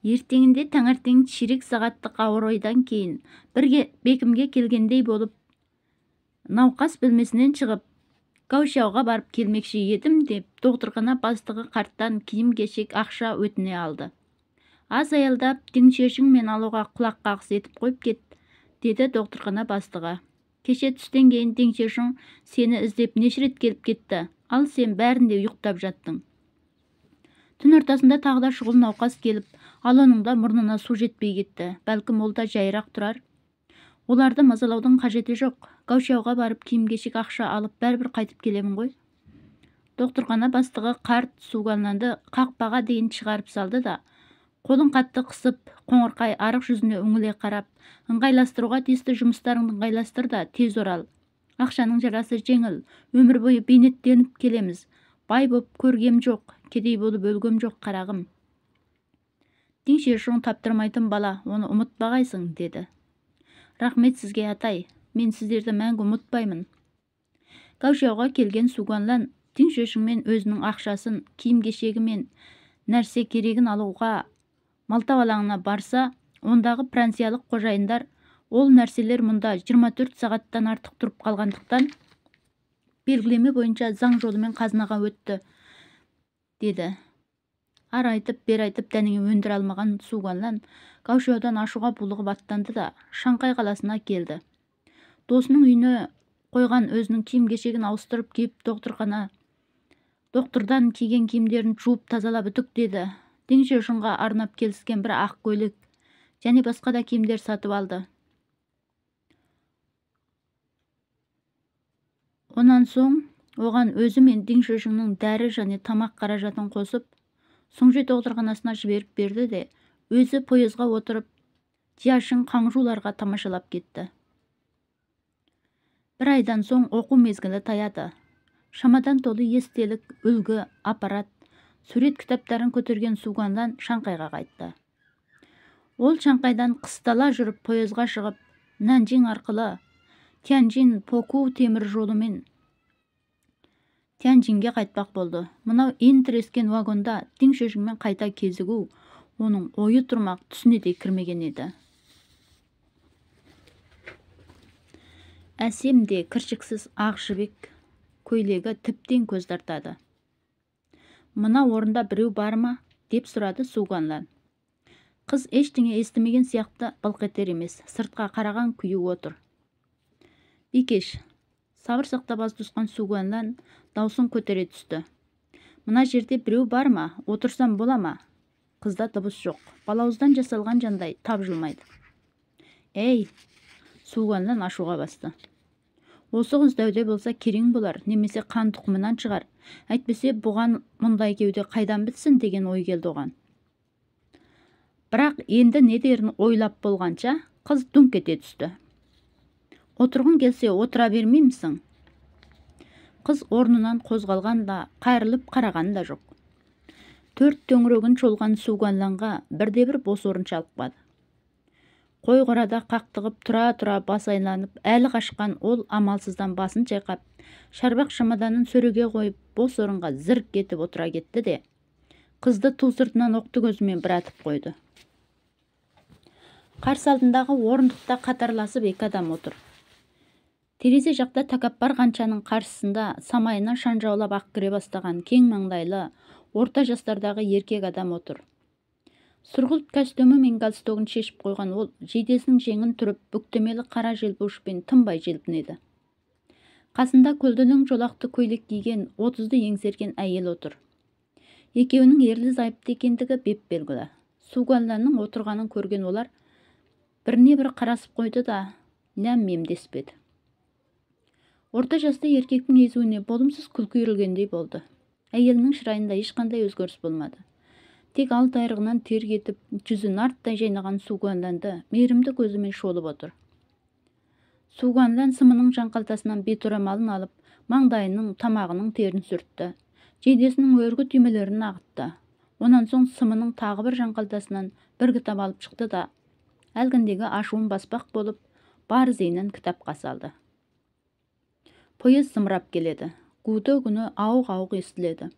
Ертеңінде таңертең ширек сағаттық ауыр ойдан кейін бірге бекімге келгендей болып, науқас бөлмесінен шығып, Гаушауға барып келмекші едім деп доқтырхана бастығы қарттан киім-кешек, ақша өтіне алды. Аз аялдап, Дing мен алуға құлақ қағыс етіп қойып кет, деді доқтырхана бастығы. Кеше түстен кейін Дing сені іздеп неше рет келіп кетті, ал сен бәрінде ұйықтап жаттың. Түн ортасында тағы да шұғыл науқас келіп, ал оның да мұрнына су жетпей кетті. Бәлкім ол да жайырақ тұрар. Оларды мазалаудың қажеті жоқ. Гаушауға барып киім-кешек, ақша алып бәрібір қайтып келемін ғой. Доқтырхана бастығы қарт Суганланды қақпаға дейін шығарып салды да, қолын қатты қысып, қоңырқай арық жүзіне үңіле қарап, ыңғайластыруға тиісті жұмыстарыңды ыңғайластыр да тез орал. Ақшаның жарасы жеңіл, өмір бойы бейнеттеніп келеміз. Бай боп көргем жоқ, кедей болып өлгем жоқ, қарағым. Дing таптырмайтын бала, оны ұмытпағайсың, деді. Рахмет сізге, атай, мен сіздерді мәңгі ұмытпаймын. Гаушауға келген Суганлан Дing өзінің ақшасын, киім-кешегі мен нәрсе керегін алуға Малтау алаңына барса, ондағы франциялық қожайындар ол нәрселер мұнда 24 сағаттан артық тұрып қалғандықтан белгілеме бойынша заң жолымен қазынаға өтті, деді. Ар айтып, бер айтып дәнеңе өндіре алмаған Суганлан Гаушаудан ашуға булығып аттанды да Шанхай қаласына келді. Досының үйіне қойған өзінің киім-кешегін ауыстырып киіп, доқтырдан киген киімдерін жуып тазалап үтіктеді. Дing арнап келіскен бір ақ көйлек және басқа да киімдер сатып алды. Онан соң оған өзі мен Дing дәрі және тамақ қаражатын қосып, Сұңжи доқтырханасына жіберіп берді де, өзі пойызға отырып, Диашың қаңжуларға тамашалап кетті. Бір айдан соң оқу мезгілі таяды. Шамадан толы естелік, үлгі, аппарат, сурет кітаптарын көтерген Суганлан Шанхайға қайтты. Ол Шанхайдан қыстала жүріп пойызға шығып, Нанжин арқылы Тяньжин Поку темір жолымен Тяньжинге қайтпақ болды. Мынау ен тірескен вагонда Дing қайта кезігу оның ойы тұрмақ түсіне де кірмеген еді. Әсем де кіршіксіз ақ жібек көйлегі тіптен көз тартады. Мына орында біреу бар ма? Деп сұрады Суганлан. Қыз ештеңе естімеген сияқты былқ етер емес, сыртқа қараған күйі отыр. Бикеш, сабыр сақтап аз тұсқан Суганлан даусын көтере түсті. Мына жерде біреу бар ма? Отырсам бола ма? Қызда дыбыс жоқ. Балауыздан жасалған жандай тапжылмайды. Ей, Суганлан ашуға басты. Осы қыз дәуде болса керең болар, немесе қан тұқымынан шығар. Әйтпесе бұған мұндай кеуде қайдан бітсін деген ой келді оған. Бірақ енді не дерін ойлап болғанша қыз дүңк ете түсті. Отырғың келсе отыра бермеймісің? Қыз орнынан қозғалған да, қайырылып қараған да жоқ. Төрт төңірегін шолған Суганланға бірде-бір бос орын шалықпады. Қой қорада қақтығып тұра-тұра бас айланып, әлі қашқан ол амалсыздан басын шайқап, шарбақ шамаданын сөреге қойып, бос орынға зірк кетіп отыра кетті де, қызды ту сыртынан оқты көзімен бір атып қойды. Қарсы алдындағы орындықта қатарласып екі адам отыр. Терезе жақта тәкаппар қаншаның қарсысында самайына шанжаулап ақ кіре бастаған кең маңдайлы, орта жастардағы еркек адам отыр. Сұрғылт костюмі мен галстугін шешіп қойған ол жейдесінің жеңін түріп, бүктемелі қара желпуішпен тынбай желпінеді. Қасында көлденең жолақты көйлек киген, 30-ды еңсерген әйел отыр. Екеуінің ерлі-зайыпты екендігі беп-белгілі. Суганланның отырғанын көрген олар біріне бірі қарасып қойды да, ләм-мим деспеді. Орта жасты еркектің езуіне болымсыз күлкі үйірілгендей болды. Әйелінің шырайында ешқандай өзгеріс болмады. Тек алты айрығынан тер кетіп, жүзі нарттай жайнаған Суганланды мейірімді көзімен шолып отыр. Суганлан сымының жанқалтасынан бет орамалын алып, маңдайының, тамағының терін сүртті. Жейдесінің өргі түймелерін ағытты. Онан соң сымының тағы бір жанқалтасынан бір кітап алып шықты да, әлгіндегі ашуын баспақ болып, бар зейінін кітапқа салды. Пойыз зымырап келеді. Гуды күні ауық-ауық естіледі.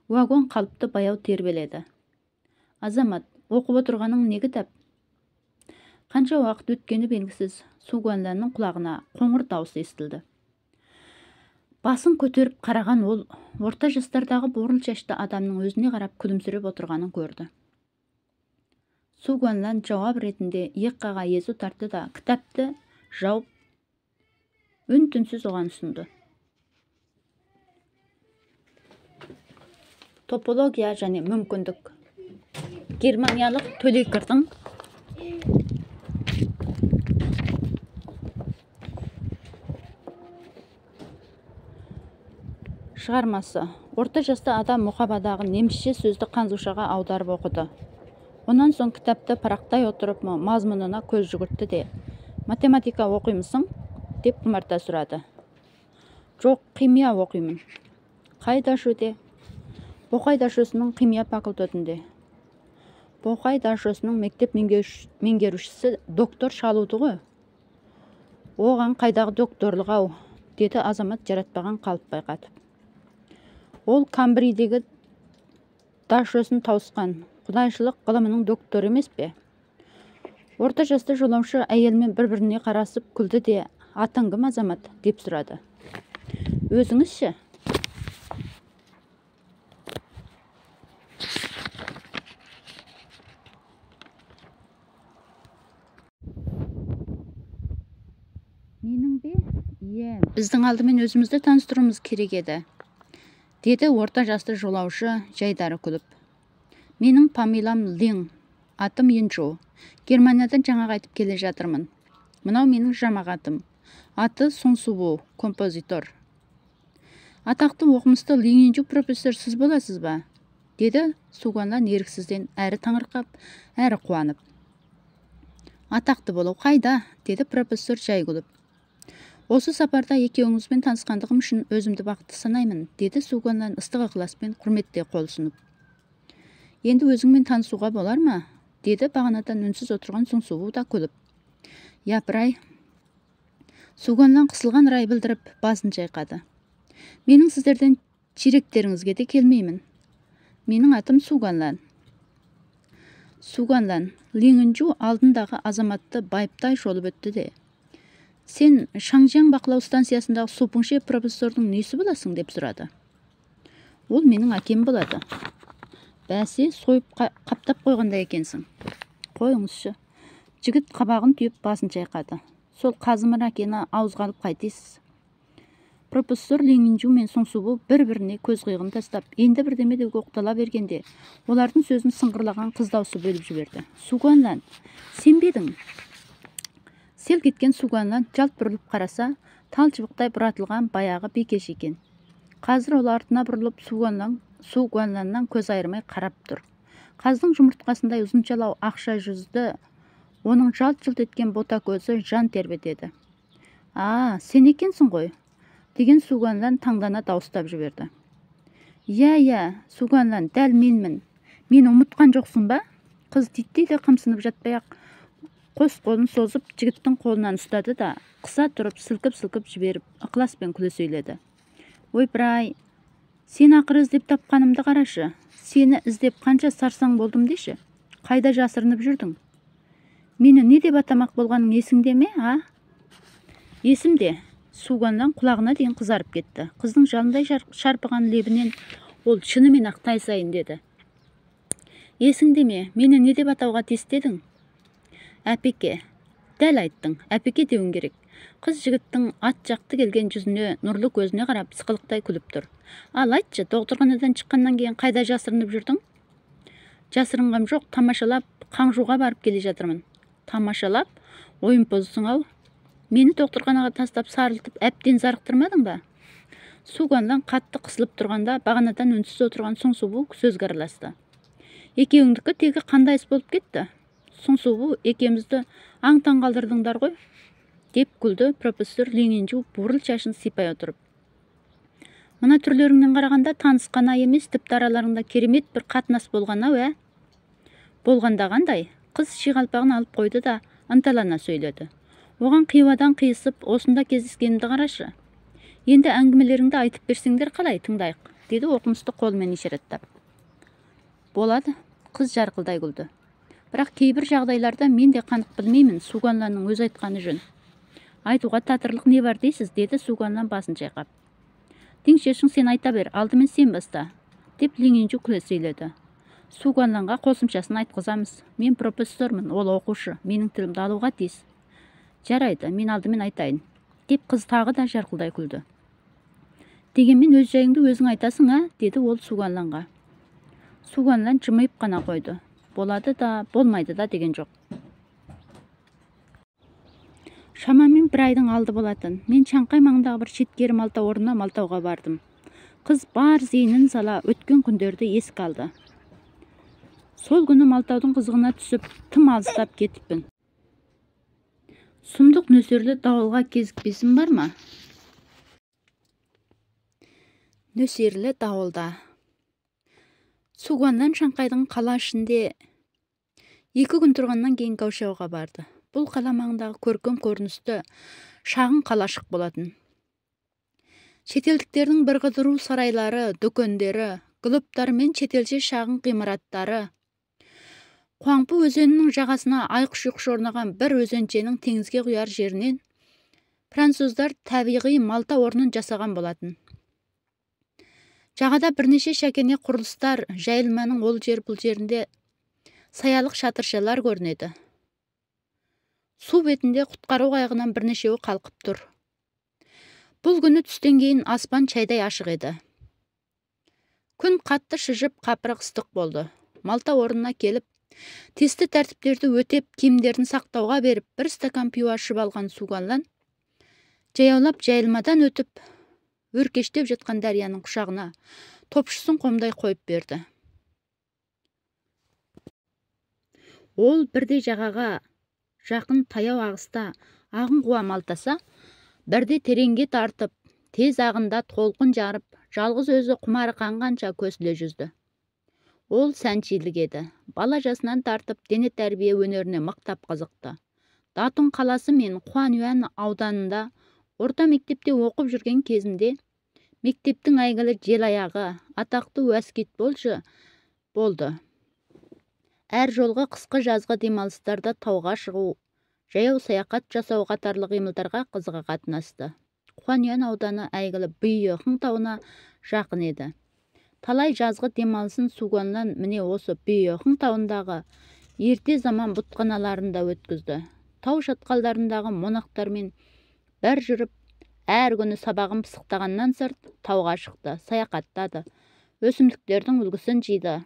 Вагон қалыпты баяу тербеледі. Азамат, Оқып отырғаның не кітап? Қанша уақыт өткені белгісіз, Су Гуанланның құлағына қоңыр дауыс естілді. Басын көтеріп қараған ол орта жастардағы бурыл шашты адамның өзіне қарап күлімсіреп отырғанын көрді. Су Гуанлан жауап ретінде иек қаға езу тартты да кітапты жауып, үн-түнсіз оған ұсынды. Топология және мүмкіндік. Германиялық төлекірдің шығармасы. Орта жасты адам мұқабадағы немісше сөзді қанзушаға аударып оқыды. Онан соң кітапты парақтай отырып мазмұнына көз жүгіртті де, «Математика оқимысың?» деп құмарта сұрады. «Жоқ, химия оқимын». «Қай дашөде?» «Боқай дашөсінің химия факультетінде». «Боқай дашөсінің мектеп меңгерушісі доктор Шалуды ғой». «Оған қайдағы докторлық ау», деді азамат жаратпаған қалып байқатып. «Ол Камбридегі дашөсін тауысқан, құдайшылық ғылымының докторы емес пе?» Орта жасты жолаушы әйелмен бір-біріне қарасып күлді де, «Атың кім, азамат?» деп сұрады. «Өзіңізші?» «Менің бе? Иә, біздің алдымен өзімізді таныстыруымыз керек еді», деді орта жасты жолаушы жайдары күліп. «Менің фамилиям Лин, атым Инжу. Германиядан жаңа қайтып келе жатырмын. Мынау менің жамағатым. Аты Сун Субу, композитор». «Атақты оқымысты Лин Инжу профессор сіз боласыз ба?» деді Су Гуанлан еріксізден әрі таңырқап, әрі қуанып. «Атақты болу қайда?» деді профессор жай күліп. «Осы сапарда екеуіңізбен танысқандығым үшін өзімді бақытты санаймын», деді Су Гуанлан ыстық ықыласпен құрметте қол ұсынып. «Енді өзіңмен танысуға болар ма?» деді бағанадан үнсіз отырған Сун Субу да күліп. «Япырай!» Су Гуанлан қысылған рай білдіріп, басын шайқады. «Менің сіздерден чиректеріңізге де келмеймін. Менің атым Су Гуанлан». Су Гуанлан Лин Инжу алдындағы азаматты байыптай шолып өтті де, «Сен Шаңжаң бақылау станциясындағы Су Пыңше профессордың несі боласың?» деп сұрады. «Ол менің әкем болады». «Бәсе, сойып қаптап қойғандай екенсің». «Қойыңызшы». Жігіт қабағын түйіп басын шайқады. «Сол қазымыр әкені ауызға алып қайтесіз». Профессор Лин Инжу мен Сун Субу бір-біріне көз қиығын тастап, енді бірдеме деуге оқтала бергенде, олардың сөзін сыңғырлаған қыз даусы бөліп жіберді. «Су Гуанлан, сен бе едің?» Селк еткен Су Гуанлан жалт бұрылып қараса, тал шыбықтай бұратылған баяғы бикеш екен. Қазір ол артына бұрылып Су Гуанланнан көз айырмай қарап тұр. Қаздың жұмыртқасындай ұзыншалау ақша жүзді, оның жалт-жұлт еткен бота көзі жан тербетеді. «А, сен екенсің ғой», деген Су Гуанлан таңдана дауыстап жіберді. «Иә, иә, Су Гуанлан, дәл менмін. Мені ұмытқан жоқсың ба?» Қыз титтей де қымсынып жатпай-ақ қос қолын созып жігіттің қолынан ұстады да, қыса тұрып сілкіп-сілкіп жіберіп, ықыласпен күле сөйледі. «Ойпырай, сен ақыры іздеп тапқанымды қарашы. Сені іздеп қанша сарсаң болдым деші. Қайда жасырынып жүрдің? Мені не деп атамақ болғаның есіңде ме, а?» «Есімде». Су Гуанлан құлағына дейін қызарып кетті. Қыздың жалындай шарпыған лебінен ол шынымен ақ тайсайын деді. «Есіңде ме, мені не деп атауға тиісті едің?» «Әпеке». «Дәл айттың, әпеке деуің керек». Қыз жігіттің ат жақты келген жүзіне, нұрлы көзіне қарап сықылықтай күліп тұр. «Ал айтшы, доғдырханадан шыққаннан кейін қайда жасырынып жүрдің?» «Жасырынғам жоқ, тамашалап Қаңжуға барып келе жатырмын». «Тамашалап? Ойынпозсың-ау. Мені доғдырханаға тастап сарылтып әбден зарықтырмадың ба?» Су Гуанлан қатты қысылып тұрғанда бағанадан үнсіз отырған Сун Субу сөзге араласты. «Екеуіңдікі тегі қандай іс болып кетті? Сун Субу екеумізді аң-таң қалдырдыңдар ғой», деп күлді профессор Лин Инжу бурыл шашын сипай отырып. «Мына түрлеріңнен қарағанда таныс қана емес, тіпті араларыңда керемет бір қатынас болған-ау, ә?» «Болғанда қандай?» Қыз шиғалпағын алып қойды да ынталана сөйледі. «Оған Қиуадан қиысып, осында кездескенімді қарашы. Енді әңгімелеріңді айтып берсеңдер қалай, тыңдайық», деді оқымысты қолымен ишараттап. «Болады», қыз жарқылдай күлді. Бірақ кейбір жағдайларда мен де қанық білмеймін, Суганланның өз айтқаны жөн. Айтуға татырлық не бар дейсіз, деді Суганлан басын шайқап. Дин Шешің, сен айта бер, алдымен сен баста, деп Лиң күле сөйледі. Суганланға қосымшасын айтқызамыз. Мен профессормын, ол оқушы, менің тілімді алуға тиіс. Жарайды, мен алдымен айтайын, деп қыз тағы да жарқылдай күлді. Дегенмен өз жайыңды өзің айтасың, а, деді ол Суганланға. Суганлан жымиып қана қойды. Болады да, болмайды да деген жоқ. Шамамен бір айдың алды болатын. Мен Шанхай маңындағы бір шеткері малтау орнына малтауға бардым. Қыз бар зейінін сала өткен күндерді еске алды. Сол күні малтаудың қызығына түсіп, тым алыстап кетіппін. Сұмдық нөсерлі дауылға кезікпесім бар ма? Нөсерлі дауылда. Суганлан Шанхайдың қала ішінде 2 күн тұрғаннан кейін Гаушауға барды. Бұл қала маңындағы көркем көріністі шағын қалашық болатын. Шетелдіктердің бір қыдыру сарайлары, дүкендері, клубтары мен шетелше шағын ғимараттары. Қуаңпы өзенінің жағасына айқыш-ұйқыш орнаған бір өзеншенің теңізге құяр жерінен француздар табиғи малта орнын жасаған болатын. Жағада бірнеше шәкене құрылыстар, жайылманың ол жер бұл жерінде саялық шатыршалар көрінеді. Су бетінде құтқару қайығынан бірнешеуі қалқып тұр. Бұл күні түстен кейін аспан шайдай ашық еді. Күн қатты шыжып, қапырық ыстық болды. Малта орнына келіп, тесті тәртіптерді өтеп, киімдерін сақтауға беріп, бір стакан пиво ішіп алған Суганлан жаяулап жайылмадан өтіп, өркештеп жатқан дарияның құшағына топшысын қомдай қойып берді. Ол бірде жағаға жақын таяу ағыста ағын қуа малтаса, бірде тереңге тартып, тез ағында толқын жарып, жалғыз өзі құмары қанғанша көсіле жүзді. Ол сәншілік еді. Бала жасынан тартып дене тәрбие өнеріне мықтап қызықты. Датун қаласы мен Қуанюан ауданында орта мектепте оқып жүрген кезінде мектептің әйгілі желаяғы, атақты баскетболшы болды. Әр жолғы қысқы жазғы демалыстарда тауға шығу, жаяу саяхат жасау қатарлы қимылдарға қызыға қатынасты. Қуанюан ауданы әйгілі Бүйіхың тауына жақын еді. Талай жазғы демалысын Суганлан міне осы Бүйіхың тауындағы ерте заман бұтханаларында өткізді. Тау шатқалдарындағы монахтармен бір жүріп, әр күні сабағын пысықтағаннан сырт тауға шықты, саяхаттады, өсімдіктердің үлгісін жиды.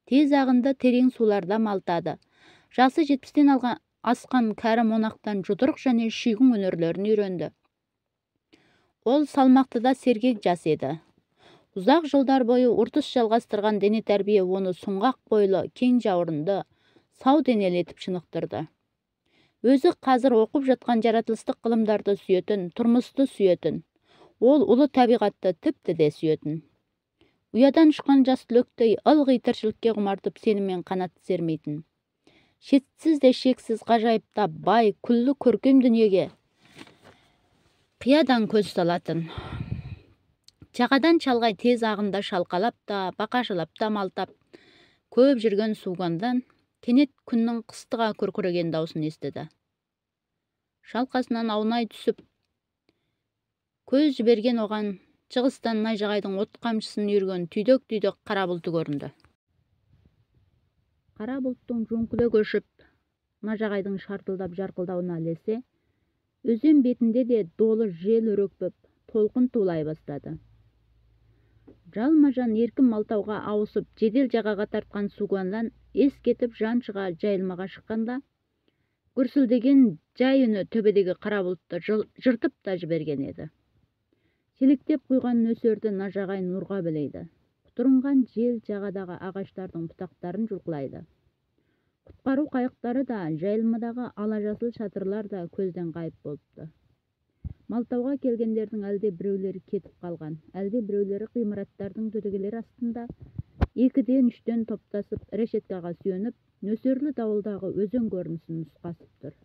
Тез ағынды терең суларда малтады. Жасы 70-тен асқан кәрі монахтан жұдырық және шүйгін өнерлерін үйренді. Ол салмақты да сергек жас еді. Ұзақ жылдар бойы ұртыс жалғастырған дене тәрбие оны сұңғақ бойлы, кең жауырынды, сау денелі етіп шынықтырды. Өзі қазір оқып жатқан жаратылыстық ғылымдарды сүйетін, тұрмысты сүйетін. Ол ұлы табиғатты тіпті де сүйетін. Ұядан ұшқан жас түлектей ылғи тіршілікке құмартып сенімен қанат сермейтін. Шетсіз де шексіз ғажайыпта бай, күллі көркем дүниеге қиядан көз салатын. Жағадан шалғай тез ағында шалқалап та, бақашалап та малтап, көп жүрген Сугандан кенет күннің қыстыға күркіреген даусын естіді. Шалқасынан аунай түсіп, көз жіберген оған шығыстан найзағайдың от қамшысын үйірген түйдек-түйдек қара бұлты көрінді. Қара бұлттың жөңкіле көшіп, найзағайдың шартылдап жарқылдауына ілесе, өзен бетінде де долы жел өрекпіп, толқын тулай бастады. Жалма-жан еркін малтауға ауысып, жедел жағаға тартқан Суганлан ес кетіп жан шыға жайылмаға шыққанда, гүрсілдеген жай үні төбедегі қара бұлтты жыртып та жіберген еді. Шелектеп құйған нөсерді найзағай нұрға бөлейді. Құтырынған жел жағадағы ағаштардың бұтақтарын жұлқылайды. Құтқару қайықтары да, жайылмадағы ала жасыл шатырлар да көзден ғайып болыпты. Малтауға келгендердің әлде біреулері кетіп қалған, әлде біреулері ғимараттардың дөдегелері астында 2-ден 3-тен топтасып решеткаға сүйеніп, нөсерлі дауылдағы өзен көрінісін нұсқасып тұр.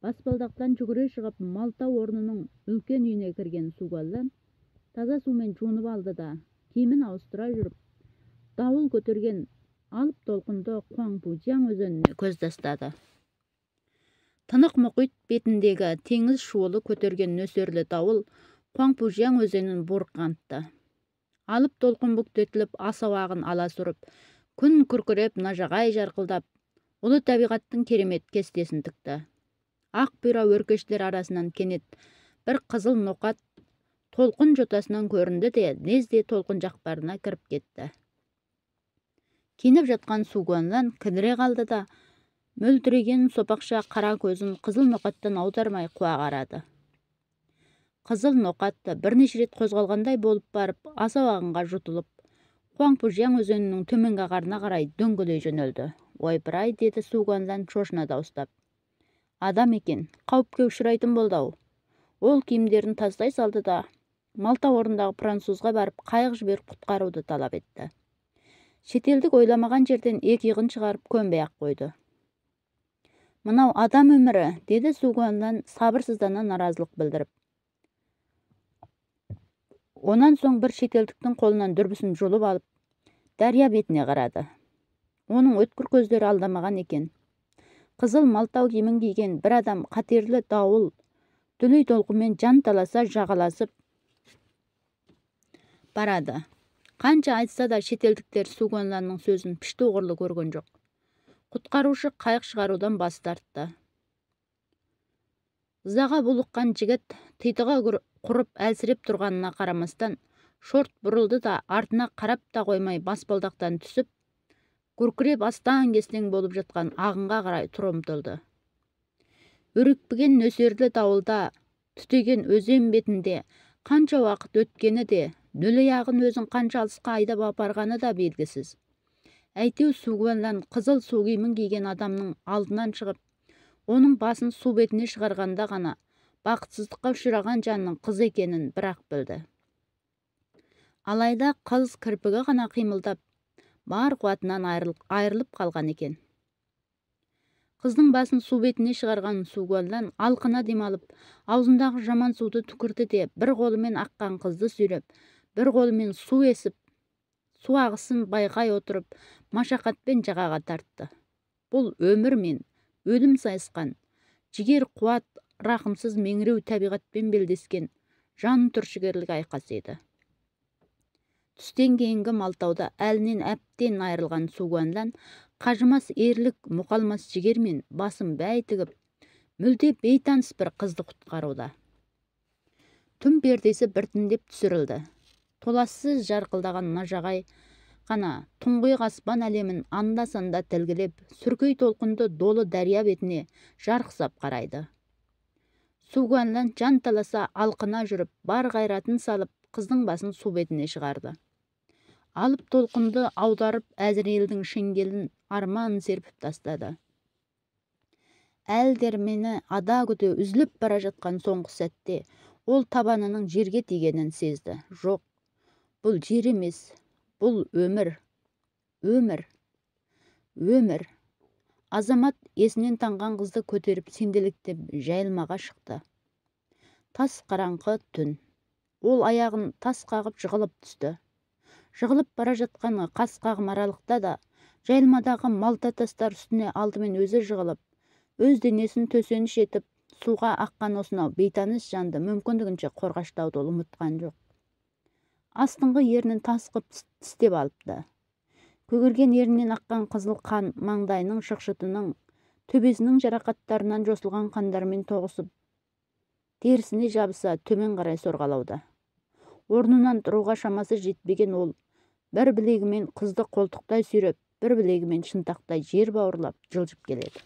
Баспалдақтан жүгіре шығып, малтау орнының үлкен үйіне кірген Суганлан таза сумен жуынып алды да, киімін ауыстыра жүріп, дауыл көтерген Алып толқынды Хуаңпучжяң өзеніне көз тастады. Тынық мұхит бетіндегі теңіз шуылы көтерген нөсерлі дауыл Хуаңпучжяң өзенін буырқантты. Алып толқын бүктетіліп, асау ағын аласұрып, күн күркіреп, нажағай жарқылдап, ұлы табиғаттың керемет кестесін тікті. Ақ бұйра өркештер арасынан кенет бір қызыл ноқат толқын жотасынан көрінді де, лезде толқын жақпарына кіріп кетті. Киініп жатқан Су Гуанлан кідіре қалды да, мөлтіреген сопақша қара көзін қызыл ноқаттан аудармай қуа қарады. Қызыл ноқат бірнеше рет қозғалғандай болып барып, асау ағынға жұтылып, Хуаңпучжяң өзенінің төменгі ағарына қарай дөңгелей жөнелді. «Ойпырай», деді Су Гуанлан шошына дауыстап. «Адам екен, қауіпке ұшырайтын болды-ау». Ол киімдерін тастай салды да, Малта орнындағы французға барып, қайық жіберіп құтқаруды талап етті. Шетелдік ойламаған жерден екі иығын шығарып көнбей-ақ қойды. «Мынау адам өмірі», деді Су Гуанлан сабырсыздана наразылық білдіріп. Онан соң бір шетелдіктің қолынан дүрбісін жұлып алып, дария бетіне қарады. Оның өткір көздері алдамаған екен. Қызыл малтау киімін киген бір адам қатерлі дауыл, дүлей толқынмен жан таласа жағаласып барады. Қанша айтса да шетелдіктер Су Гуанланның сөзін пішті оғырлы көрген жоқ. Құтқарушы қайық шығарудан бас тартты. Ызаға булыққан жігіт титығы құрып әлсіреп тұрғанына қарамастан, шорт бұрылды да артына қарап та қоймай баспалдақтан түсіп, күркіреп астаң-кестең болып жатқан ағынға қарай тұра ұмтылды. Өрекпіген нөсерлі дауылда түтеген өзен бетінде қанша уақыт өткені де, дүлей ағын өзін қанша алысқа айдап апарғаны да белгісіз. Әйтеу Су Гуанлан қызыл су киімін киген адамның алдынан шығып, оның басын су бетіне шығарғанда ғана бақытсыздыққа ұшыраған жанның қыз екенін бірақ білді. Алайда қыз кірпігі ғана қимылдап, бар қуатынан айырылып қалған екен. Қыздың басын су бетіне шығарған Су Гуанлан алқына демалып, аузындағы жаман суды түкірді де, бір қолымен аққан қызды сүйреп, бір қолымен су есіп, су ағысын байқай отырып, машақатпен жағаға тартты. Бұл өмір мен өлім сайысқан, жігер қуат рақымсыз меңіреу табиғатпен белдескен жан түршігерлік айқас еді. Түстен кейінгі малтауда әлінен әбден айырылған Су Гуанлан қажымас ерлік, мұқалмас жігермен басын бәй тігіп, мүлде бейтаныс бір қызды құтқаруда. Түн пердесі біртіндеп түсірілді. Толассыз жарқылдаған нажағай қана тұңғиық аспан әлемін анда-санда тілгілеп, сүркей толқынды долы дария бетіне жарқсап қарайды. Су Гуанлан жан таласа алқына жүріп, бар қайратын салып, қыздың басын су бетіне шығарды. Алып толқынды аударып, Әзірелдің шеңгелін арман серпіп тастады. Әл дәрмені ада күте үзіліп бара жатқан соңғы сәтте ол табанының жерге тигенін сезді. Жоқ, бұл жер емес, бұл өмір, өмір, өмір. Азамат есінен танған қызды көтеріп сенделіктеп жайылмаға шықты. Тас қараңғы түн. Ол аяғын тас қағып жығылып түсті. Жығылып бара жатқан қас қағым аралықта да жайылмадағы малта тастар үстіне алдымен өзі жығылып, өз денесін төсеніш етіп, суға аққан осынау бейтаныс жанды мүмкіндігінше қорғаштауды ұмытқан жоқ. Астыңғы ернін тас қып тістеп алыпты. Көгерген еріннен аққан қызыл қан маңдайының шықшытының, төбесінің жарақаттарынан жосылған қандармен тоғысып, терісіне жабыса төмен қарай сорғалауда. Орнынан тұруға шамасы жетпеген ол, бір білегімен қызды қолтықтай сүйреп, бір білегімен шынтақтай жер бауырлап жылжып келеді.